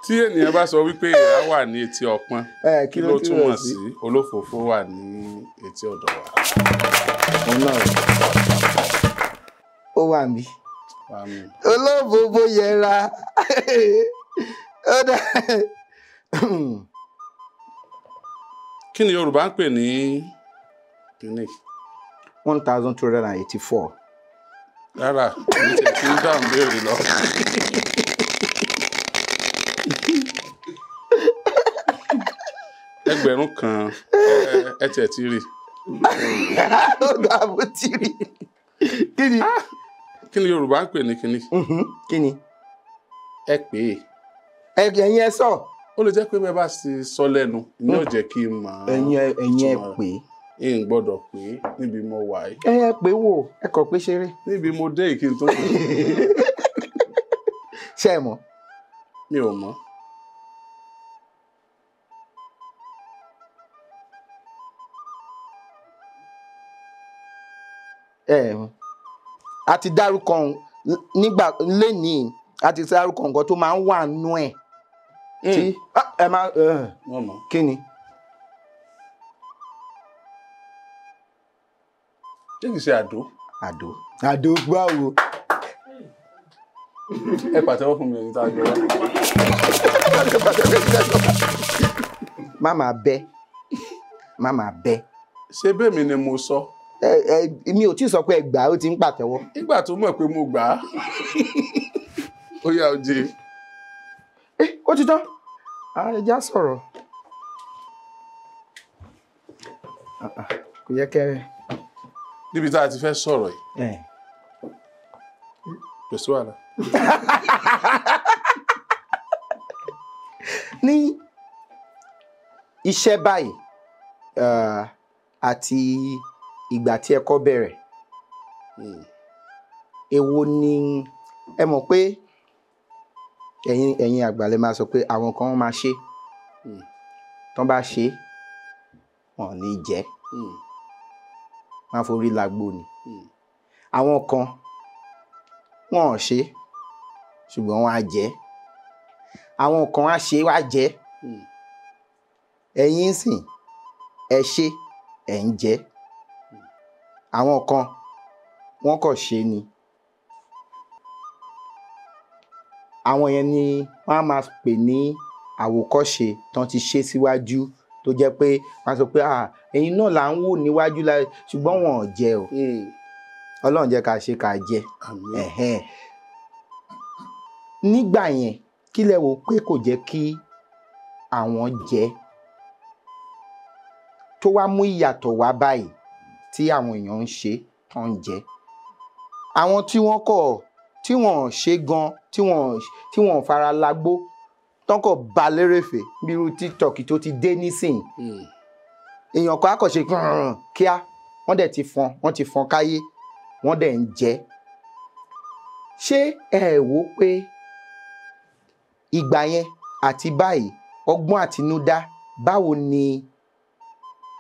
Tí ènìyàn bá sọ wípé èèrà wà ní etí ọpọ́n, kí ló túmọ̀ sí? Olófòófó wà ní etí ọ̀dọ̀ wa. Òun náà ó wà mí. Olófòófó yẹra. Kí ni Yorùbá ń pè ní kíní? 1284. Rárá, èmi tiẹ̀ ti ń dáhùn béèrè lọ. 1000 ẹ tiẹ̀ ti rí. Ó dà bó ti rí. Kí ni? Kí ni Yorùbá ń pè ní kíní? Kí ni? Ẹ pè é. Ẹ̀yin ẹ sọ. Ó lè jẹ́ pé bẹ́ẹ̀ bá ti sọ lẹ́nu ní ó jẹ́ kí n mọ̀. Ẹ̀yin ẹ pè é. N gbọ́dọ̀ pé níbi mo wà yìí. Ẹ pè wò, ẹ kàn pé ṣeré. Níbi mo dé yìí kí n tó pè é. Ṣé ẹ mọ̀? Mi ò mọ̀. A ti dárúkọ nígbà lénìí, a ti dárúkọ nǹkan tó máa ń wà nú ẹ̀. Tí ẹ máa kí ni? Ṣé kìí ṣe àdó? Àdó. Àdó gbáwo. Ẹ pàtẹ́wọ́ fún mi ẹni tá a gbé wá. Má máa bẹ́. Má máa bẹ́. Ṣé bẹ́ẹ̀ mi ni mo sọ? Mi ò tí ì sọ pé ẹ gbà ó ti ń pàtẹ́wọ́. Nígbà tó mọ̀ pé mo gbà á. Ó yá oje. Ó ti tán. Ẹ já sọ̀rọ̀. Kò yẹ kẹ́. Níbi tá a ti fẹ́ sọ̀rọ̀ yìí. Kò sí wàhálà. Ní iṣẹ́ báyìí àti ìgbà tí ẹ kọ́ bẹ̀rẹ̀, èwo ni ẹ mọ̀ pé ẹ̀yin àgbà lẹ máa sọ pé àwọn kan máa ṣe, tán bá ṣe wọn ò ní jẹ, máa forí lagbo ni. Àwọn kan wọn ò ṣe ṣùgbọ́n wọn á jẹ, àwọn kan á ṣe wá jẹ. Ẹ̀yin sìn ẹ ṣe ẹ ń jẹ, àwọn kan wọn kò ṣe ni. Àwọn yẹn ni wọ́n á máa pè ní àwòkọ́ṣe tán ti ṣe síwájú, tó jẹ́ pé wọ́n á sọ pé ẹ̀yin náà là ń wò níwájú la, ṣùgbọ́n wọn ò jẹ o. Ọlọ́run jẹ́ ká ṣe ká jẹ. Nígbà yẹn kí lẹ wò pé kò jẹ́ kí àwọn jẹ tó wá mú ìyàtọ̀ wá báyìí tí àwọn èèyàn ń ṣe tán ń jẹ? Àwọn tí wọ́n kọ̀ tí wọ́n ṣe gan, tí wọ́n fara lagbó, tán kọ̀ ba lérèfé bí irú TikTok tó ti dé nísìnyí. Èèyàn kan á kọ̀ ṣe kíá, wọ́n dẹ̀ ti fọn, wọ́n ti fọn káyé, wọ́n dẹ̀ ń jẹ. Ṣé ẹ wò pé ìgbà yẹn àti báyìí ọgbọ́n àtinúdá báwo ni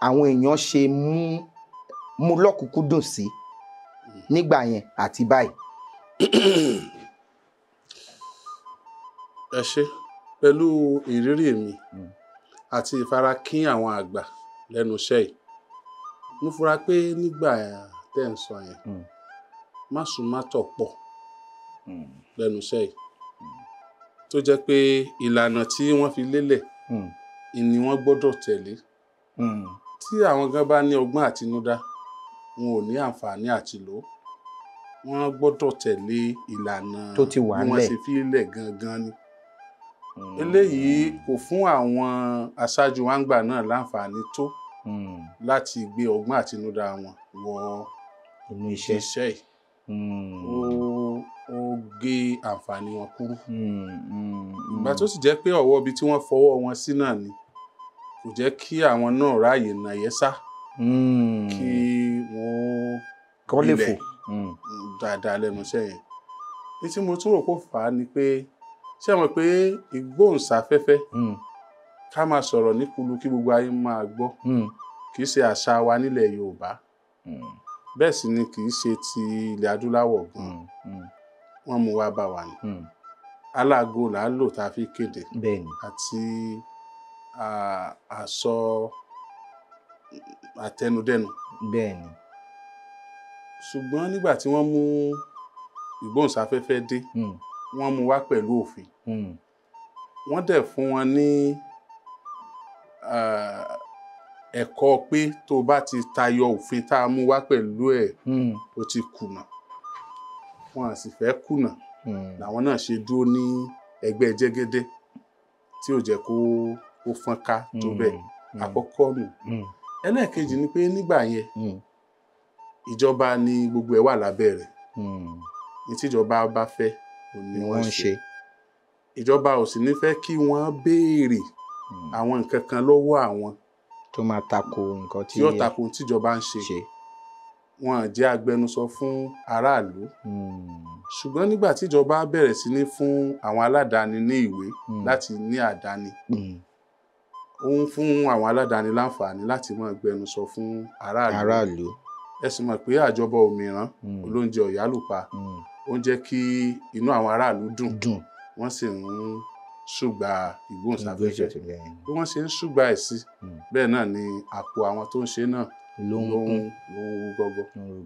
àwọn èèyàn ṣe mú lọ́kùnkúndùn sí nígbà yẹn àti báyìí? Ẹ ṣé. Pẹ̀lú ìrírí mi àti ìfarakín àwọn àgbà lẹ́nu iṣẹ́ yìí, mo fura pé nígbà tẹ́ ń sọ yẹn, másùnmátọ̀ pọ̀ lẹ́nu iṣẹ́ yìí, tó jẹ́ pé ìlànà tí wọ́n fi lélẹ̀ ni wọ́n gbọ́dọ̀ tẹ̀lé. Tí àwọn gan bá ní ọgbọ́n àtinúdá, wọn ò ní àǹfààní àti lò. Wọ́n gbọ́dọ̀ tẹ̀lé ìlànà tó ti wà bí wọ́n ńlẹ̀. ṣe fi lẹ̀ gangan ni. Eléyìí kò fún àwọn aṣáájú wáńgbà náà láǹfààní tó láti gbé ọgbọ́n àtinúdá wọn wọ inú iṣẹ́ iṣẹ́ yìí. Ó gé àǹfààní wọn kúrú. Ìgbà tó sì jẹ́ pé ọ̀wọ́ ibi tí wọ́n fọwọ́ wọn sí náà ni kò jẹ́ kí àwọn náà ráàyè nàyẹ́sá kí wọ́n kọ́ lè fò. ilẹ̀ dáadáa lẹ́nu iṣẹ́ yẹn. Ní tí mo tún rò kó fà á ni pé ṣé ẹ mọ̀ pé ìgbóhùnsáfẹ́fẹ́, ká máa sọ̀rọ̀ ní kulu kí gbogbo ayé máa gbọ́, kì í ṣe àṣà wa nílẹ̀ Yorùbá, bẹ́ẹ̀ sì ni kì í ṣe ti ilẹ̀ adúláwọ̀ gan. Wọ́n mú wa bá wa ni. Aláago là á lò tá a fi kéde àti àsọ àtẹnudẹ́nu. Ṣùgbọ́n nígbà tí wọ́n mú ìgbóhùnsáfẹ́fẹ́ dé, wọ́n mú wá pẹ̀lú òfin. Wọ́n dẹ̀ fún wọn ní ẹ̀kọ́ pé tó bá ti tayọ òfin tá a mú wá pẹ̀lú ẹ̀, ó ti kùnà. Wọn à sì fẹ́ kùnà. Làwọn náà ṣe dúró ní ẹgbẹ́ jẹ́gẹ́dẹ́ tí ò jẹ́ kó fọ́nká tó bẹ́ẹ̀. Àkọ́kọ́ nù. Ẹlẹ́ẹ̀kejì ni pé nígbà yẹn, ìjọba ni gbogbo ẹ̀ wà lábẹ́ rẹ̀. Ní tíjọba bá fẹ́, òun ni wọ́n ṣe. Ìjọba ò sì ní fẹ́ kí wọ́n béèrè àwọn nǹkan kan lọ́wọ́ àwọn tó máa tako nǹkan tí ó tako tíjọba ń ṣe. Wọn jẹ́ agbẹnusọ fún aráàlú. Ṣùgbọ́n nígbà tíjọba bẹ̀rẹ̀ sí ní fún àwọn aládàáni ní ìwé láti ní àdáni, ó ń fún àwọn aládàáni láǹfààní láti máa gbẹnusọ fún aráàlú. Ẹ sì mọ̀ pé àjọbọ òmìrán olóúnjẹ ọ̀yálùpa, ó ń jẹ́ kí inú àwọn aráàlú dùn, wọ́n sì ń ṣùgbà ìgbóhùnsáfẹ́fẹ́. Bí wọ́n ṣe ń ṣùgbà ẹ̀ sí, bẹ́ẹ̀ náà ni àpò àwọn tó ń ṣe náà ló ń wú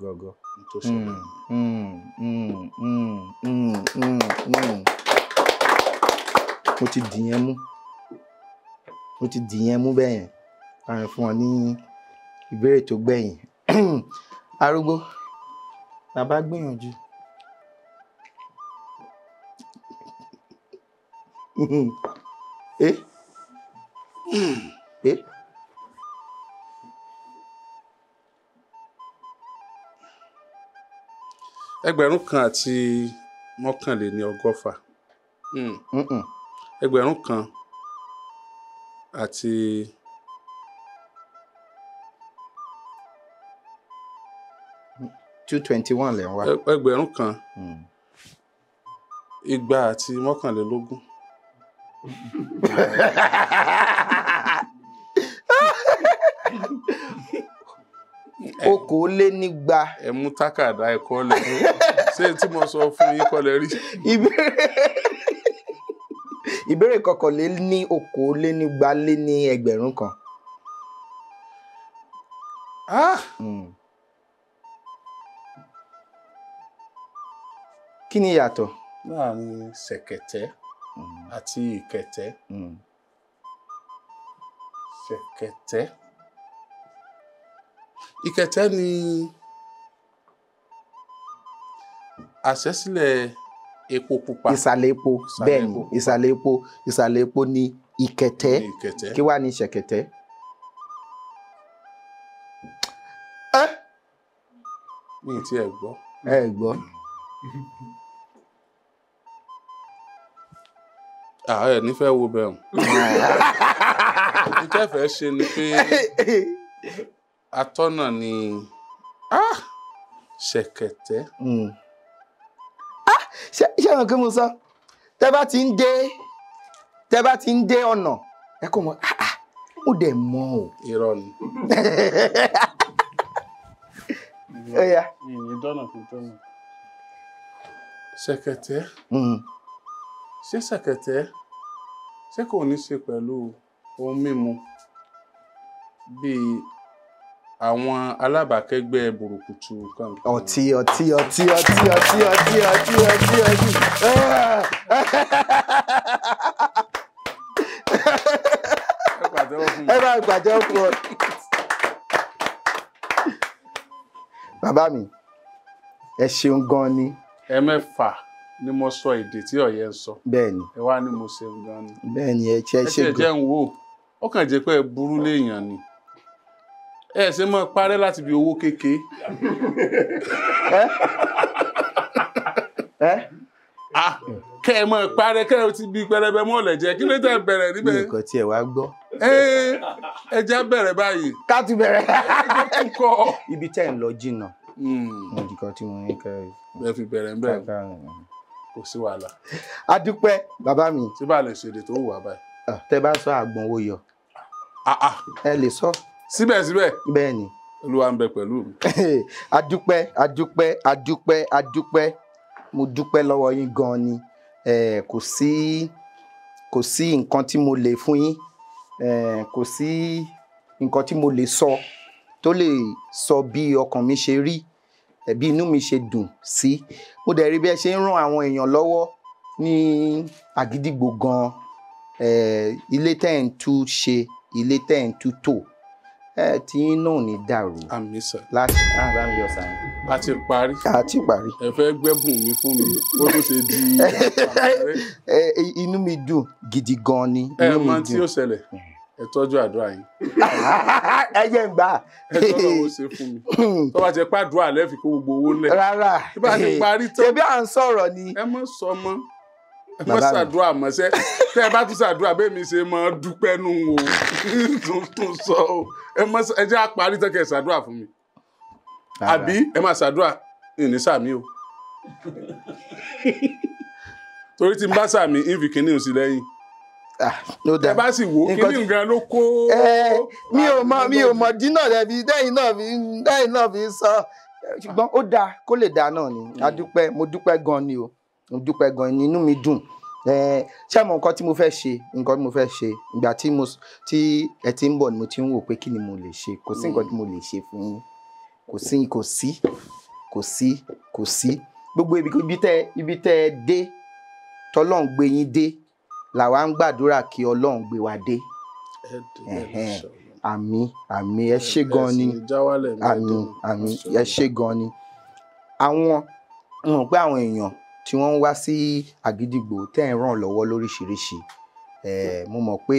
gọ́gọ́. Tó ṣẹlẹ̀. Mo ti dìyẹn mú. Mo ti dìyẹn mú bẹ́ẹ̀ yẹn. Àrùn fún ọ ní ìbéèrè tó gbẹ̀yìn. Arúgbó, bàbá gbìyànjú. Ẹgbẹ̀rún kan àti 111. Ẹgbẹ̀rún kan àti 221 lẹ̀ ń wá. Ẹgbẹ̀rún kan 221. 220. Ẹ mú tákàdá ẹ kọ́lẹ̀. Ṣé tí mo sọ fún yín kọ́lẹ̀ rí? Ìbéèrè 221. Kí ni ìyàtọ̀ láàrin ṣẹ̀kẹ̀tẹ̀ àti ìkẹ̀tẹ̀? Ṣẹ̀kẹ̀tẹ̀, ìkẹ̀tẹ̀ ni àṣẹ́sílẹ̀ epo pupa. Ìsàlẹ̀ epo, bẹ́ẹ̀ ni, ìsàlẹ̀ epo, ìsàlẹ̀ epo ni ìkẹ̀tẹ̀. Kí wá ní ṣẹ̀kẹ̀tẹ̀? Mi ì tí ẹ gbọ́. Ẹ gbọ́. Ẹ ní fẹ́ wo bẹ́ẹ̀ o. Ní tẹ́fẹ̀ẹ́ ṣe ni pé atọ́nà ni ṣẹ̀kẹ̀tẹ̀. Ṣé ẹ̀ràn kí mo sọ? Tẹ́ bá ti ń dé, tẹ́ bá ti ń dé ọ̀nà, ẹ kò mọ̀, ó dẹ̀ mọ̀ o. Irọ́ ni. Ìyìn dọ́nà kò tọ́nà. Ṣẹ̀kẹ̀tẹ̀. Ṣé ṣẹ̀kẹ̀tẹ̀ Ṣé kò ní ṣe pẹ̀lú ohun mímu bíi àwọn alábàákẹ́gbẹ́ burúkutu kankan? Ọtí ọtí ọtí ọtí ọtí ọtí ọtí ọtí ọtí. Ẹ pàtẹ́wọ́ fún mi. Ẹ bá gbàjẹ́ fún ọ. Bàbá mi, ẹ ṣeun gan ni. Ẹ̀mẹ́fà ni mo sọ èdè tí Ọ̀yẹ́ ń sọ. Bẹ́ẹ̀ni. Ẹ wá ní mo ṣeun gan ni. Bẹ́ẹ̀ni, ẹ ṣe ṣe gan. Ẹ jẹ́ ń wò ó kàn jẹ́ pé ẹ burú léèyàn ni. Ẹ ṣe mọ́ parẹ́ láti bí owó kékeré. Kẹ́ ẹ mọ́ parẹ́ kẹ́ ẹ ti bí pẹlẹbẹ mọ́lẹ̀ jẹ́ kí ló tẹ̀ bẹ̀rẹ̀ níbẹ̀. Mi kò tiẹ̀ wá gbọ́. Ẹ jẹ́ bẹ̀rẹ̀ báyìí. Ká ti bẹ̀rẹ̀. Ẹ Ibi tẹ́ ń lọ jìnnà. Nǹkan tí mo ní kẹ́ ẹ fi bẹ̀rẹ̀ ń bẹ̀rẹ̀ kò sí wàhálà. A dúpẹ́ bàbá mi. Tí bá lè ṣèdè tó wù wá báyìí. Tẹ́ bá sọ àgbọ̀n owó yọ. Ẹ lè sọ. Síbẹ̀síbẹ̀. Bẹ́ẹ̀ ni. Olúwa ń bẹ pẹ̀lú mi. A dúpẹ́ a dúpẹ́ a dúpẹ́ a dúpẹ́, mo dúpẹ́ lọ́wọ́ yín gan ni. Kò sí nǹkan tí mo lè fún yín, kò sí nǹkan tí mo lè sọ tó lè sọ bí ọkàn mi ṣe rí, bí inú mi ṣe dùn sí. Mo dẹ̀ rí bí ẹ ṣe ń ràn àwọn èèyàn lọ́wọ́ ní Àgídìgbò gan. Ilé tẹ́ ń tú ṣe, ilé tẹ́ ń tú tò, tí yín náà ní dàrú. Àmín sà. Láti bá mi yọ sàn. A ti parí. A ti parí. Ẹ fẹ́ gbẹ́bùn mi fún mi, ó tún ṣe di. Inú mi dùn gidi gan ni. Ẹ mọ tí ó ṣẹlẹ̀, ẹ tọ́jú àdúrà yín. Ẹ jẹ́ ń gbà. Ẹ tọ́jú owó ṣe fún mi. Tó bá ti pàdúrà lẹ́ẹ̀fi kó gbogbo owó lẹ̀. Rárá. Tí bá ti parí tán. Ṣebí à ń sọ̀rọ̀ ni. Ẹ mọ̀ sọ mọ́. Ẹ mọ̀ ṣàdúrà mọ́ṣẹ́. Tẹ́ ẹ bá tún ṣàdúrà bẹ́ẹ̀ mi ṣe mọ́ dúpẹ́ nù o. Tuntun sọ o. Ẹ mọ̀ ẹ jẹ́ àparí tán kẹ́ ẹ ṣàdúrà fún mi. Àbí ẹ máa ṣàdúrà ìní sàmí o. Torí tí n bá sàmí, ìfi kìíní ò sí lẹ́yìn. Ẹ bá sì wò kíní nǹkan ló kó. Mi ò mọ dínà rẹ bí dẹ́yìn náà fi sọ, ṣùgbọ́n ó dáa kó lè dáa náà ni. A dúpẹ́, mo dúpẹ́ gan ni o, mo dúpẹ́ gan ni, inú mi dùn. Ṣé mo nǹkan tí mo fẹ́ ṣe, nǹkan tí mo fẹ́ ṣe ìgbà tí ẹ ti ń bọ̀ ni mo ti ń wò pé kí ni mo lè ṣe. Kò sí nǹkan tí mo lè ṣe fún yín, kò sí kò sí kò sí kò sí. Gbogbo ibi tẹ́ ẹ dé, tọ́lọ́run gbé yín dé, làwa ń gbàdúrà kí Ọlọ́run gbé wa dé. Àmín àmín, ẹ ṣé gan ni. Àmín àmín, ẹ ṣé gan ni. Àwọn mọ̀ pé àwọn èèyàn tí wọ́n ń wá sí Àgídìgbò tẹ́ ń ràn lọ́wọ́ lóríṣiríṣi, mo mọ̀ pé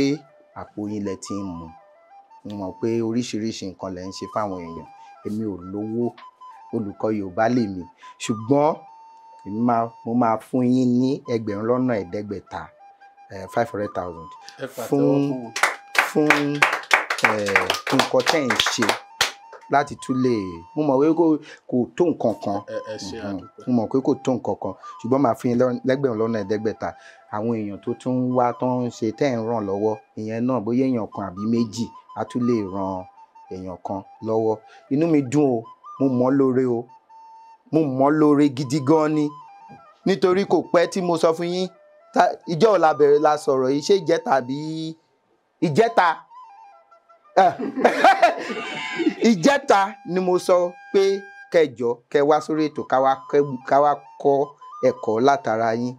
àpò yín lẹ ti ń mu, mo mọ̀ pé oríṣiríṣi nǹkan lẹ ń ṣe fáwọn èèyàn. Èmi ò lówó, olùkọ́ Yorùbá lèmi, ṣùgbọ́n mo máa fún yín ní 5,500, 500,000 fún nǹkan tẹ́ ń ṣe láti tún lè. Mo mọ̀ pé kò tó nǹkan kan, mo mọ̀ pé kò tó nǹkan kan, ṣùgbọ́n màá fún yín 5,500. Àwọn èèyàn tó tún wá tó ń ṣe tẹ́ ń ràn lọ́wọ́, ìyẹn náà bóyá èèyàn kan àbí méjì á tún lè ran èèyàn kan lọ́wọ́. Inú mi dùn o, mo mọ̀ lóore o, mo mọ̀ lóore gidi gan ni. Nítorí kò pẹ́ tí mo sọ fún yín, ìjọ́ la bẹ̀rẹ̀ la sọ̀rọ̀ yìí, ṣé ìjẹta àbí ìjẹta? Ìjẹta ni mo sọ pé kẹjọ kẹ wá sórí ètò ká wá kọ́ ẹ̀kọ́ látara yín.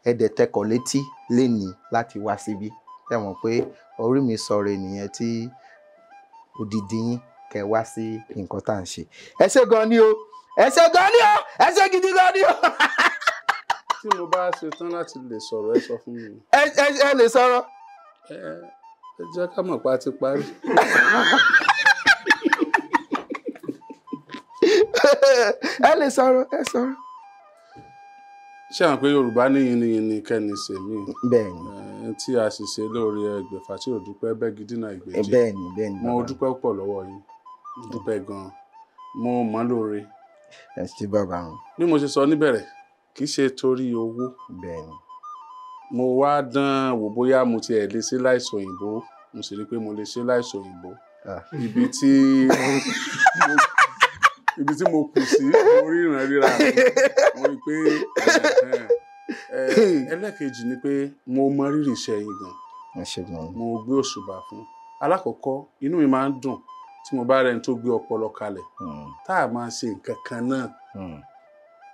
Ẹ dẹ̀ tẹkọ̀ létí lénìí láti wá síbí. Ẹ mọ̀ pé orí mi sọ̀rọ̀ ènìyàn tí odidi yín kẹ wá sí nǹkan tá à ń ṣe. Ẹ ṣé gan ni o, ẹ ṣé gan ni o, ẹ ṣé gidi gan ni o. Tí mo bá ṣe tán láti lè sọ̀rọ̀, ẹ sọ fún mi. Ẹ lè sọ̀rọ̀. Ẹ jẹ́ ká mọ̀ pé a ti parí. Ẹ lè sọ̀rọ̀, ẹ sọ̀rọ̀. Ṣé àwọn pé Yorùbá ní yìnyín kẹ́ni ṣèmí? Bẹ́ẹ̀ni. Tí a sì ṣe lórí ẹgbẹ̀fà tí ò dúpẹ́ bẹ́gi dínà ìgbèjì. Bẹ́ẹ̀ni bẹ́ẹ̀ni. Mo dúpẹ́ púpọ̀ lọ́wọ́ yín, mo dúpẹ́ gan-an, mo mọ̀ lóore. Ẹ ṣé bàbá mi. Bí mo ṣe sọ níbẹ̀rẹ̀, kì í ṣe torí owó. Bẹ́ẹ̀ni. Mo wá dán wò bóyá mo tiẹ̀ lè ṣe láìsọ òyìnbó, mo sì rí i pé mo lè ṣe láìsọ òyìnbó. Ibi tí mo kù sí, mo rí ìran ríra mi, mo rí i pé ẹlẹ́ẹ̀kejì ni pé mo mọ rírì iṣẹ́ yín gan. Mo gbé òṣùbà fún. Alákọ̀ọ́kọ́, inú mi máa ń dùn tí mo bá rẹni tó gbé ọpọlọ kalẹ̀ tá a máa ṣe nǹkan kan náà,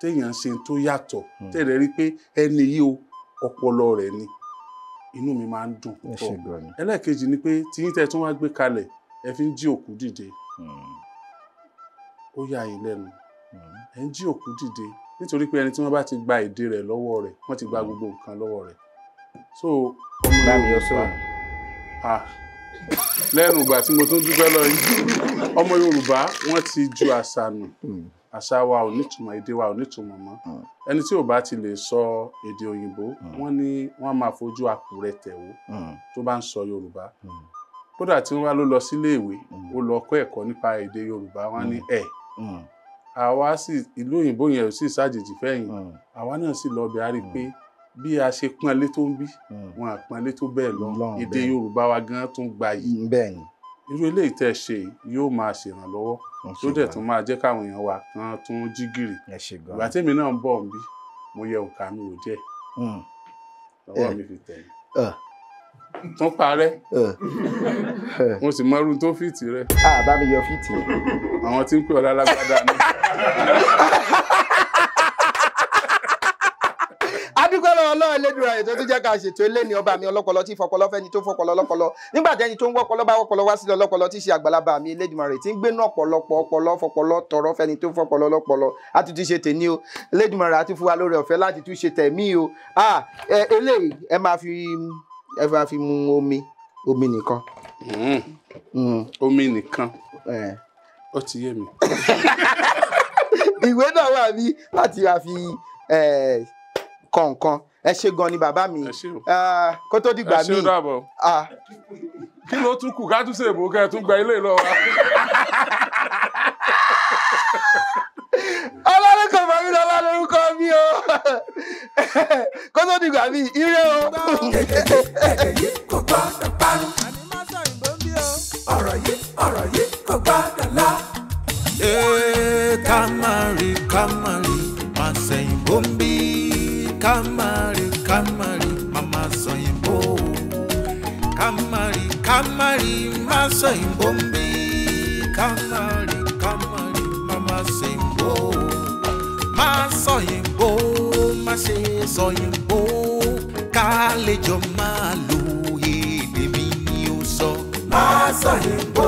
téèyàn ṣe tó yàtọ̀, tẹ́lẹ̀ rí pé ẹni yìí o, ọpọlọ rẹ̀ ni, inú mi máa ń dùn púpọ̀. Ẹlẹ́ẹ̀kejì ni pé tiyín tẹ́ tún wá gbé kalẹ̀, ẹ fi ń jí òkú dìde. Ó yà yín lẹ́nu, ẹ ń jí òkú dìde nítorí pé ẹni tí wọ́n bá ti gba èdè rẹ̀ lọ́wọ́ rẹ̀, wọ́n ti gba gbogbo nǹkan lọ́wọ́ rẹ̀. So ọmọ Yorùbá, lẹ́nu ìgbà tí mo tún dúpẹ́ lọ yìí, ọmọ Yorùbá wọ́n ti ju àṣà nù. Àṣà wa ò nítumọ̀, èdè wa ò nítumọ̀ mọ́. Ẹni tí ò bá ti lè sọ èdè òyìnbó, wọ́n ní wọ́n máa fojú àkùrẹ́ tẹ̀wó tó bá ń sọ Yorùbá. Kódà tí wọ́n bá ló lọ sílé ìwé, ó lọ kọ́ ẹ̀kọ́ nípa èdè Yorùbá, wọ́n ní ẹ̀ àwa sì ìlú òyìnbó yẹn ò sì ṣàjèjì fẹ́yìn. Àwa náà sì lọ bẹ̀, á rí i pé bí a ṣe pọ́nlé tó ń bí, wọn à pọ́nlé tó bẹ́ẹ̀ lọ. Èdè Yorùbá wa gan tún gbayì. Irú eléyìí tẹ́ ṣe yóò máa ṣèrànlọ́wọ́, tó dẹ̀ tún máa jẹ́ káwọn èèyàn wa kan tún jí gìrì. Ìgbà tèmi náà ń bọ̀ ń bí, mo yẹ òǹkà mi wò díẹ̀, lọ́wọ́ mi fi tẹ̀lé tún parẹ́, mo sì mọ irú tó fìtì rẹ̀. Bá mi yọ fìtì. Àwọn tí ń pè ọ́ lálágbádá ni. Adúpẹ́ lọ́wọ́ Ọlọ́run Elédùmarè tó tún jẹ́ ká ṣètò eléni. Ọba mi ọlọ́pọlọ tí fọpọlọ fẹ́ni tó fọpọlọ lọ́pọlọ, nígbà tẹ́ni tó ń wọ́pọlọ bá wọ́pọlọ wá sílẹ̀ ọlọ́pọlọ tí ṣe àgbàlagbà mi Elédùmarè tí ń gbénú ọ̀pọ̀lọpọ̀ ọpọlọ fọpọlọ tọrọ fẹ́ni tó fọpọlọ lọ́pọlọ. A tún ti ṣe tèmi o, Elédùmarè á tún fún wa lórí ọ̀fẹ́ láti tún ṣe tẹ̀mí o. Eléyìí ẹ máa fi mu omi, omi nìkan. Omi nìkan, ó ti yé mi. Ìwé náà wà bí láti wá fi kọ̀ọ̀kan. Ẹ ṣé gan ni bàbá mi, kó tó dìgbà míì. Ẹ ṣé, ó dàbọ̀. Kí ló tún kù ká tún ṣe èbó kẹ́ ẹ tún gba ilé lọ wa. Ọlọ́run kò mọ̀ mí lọ́lá lórúkọ mi o, kó tó dìgbà míì, ire o. Èdè yìí kò gbọ́dọ̀ parun. Ọ̀rọ̀ yìí kò gbọ́dọ̀ lọ. Ká má rí, ká má rí, má ṣẹ̀yìnbó ń bí. Ká má rí, ká má rí, má má sọ̀yìnbó. Ká má rí, ká má rí, má sọ̀yìnbó ń bí. Ká má rí, ká má rí, má má sọ̀yìnbó. Má sọ̀yìnbó, má ṣe sọ̀yìnbó. Ká lè jọ máa lo èdè mi ni ó sọ. Má sọ̀yìnbó,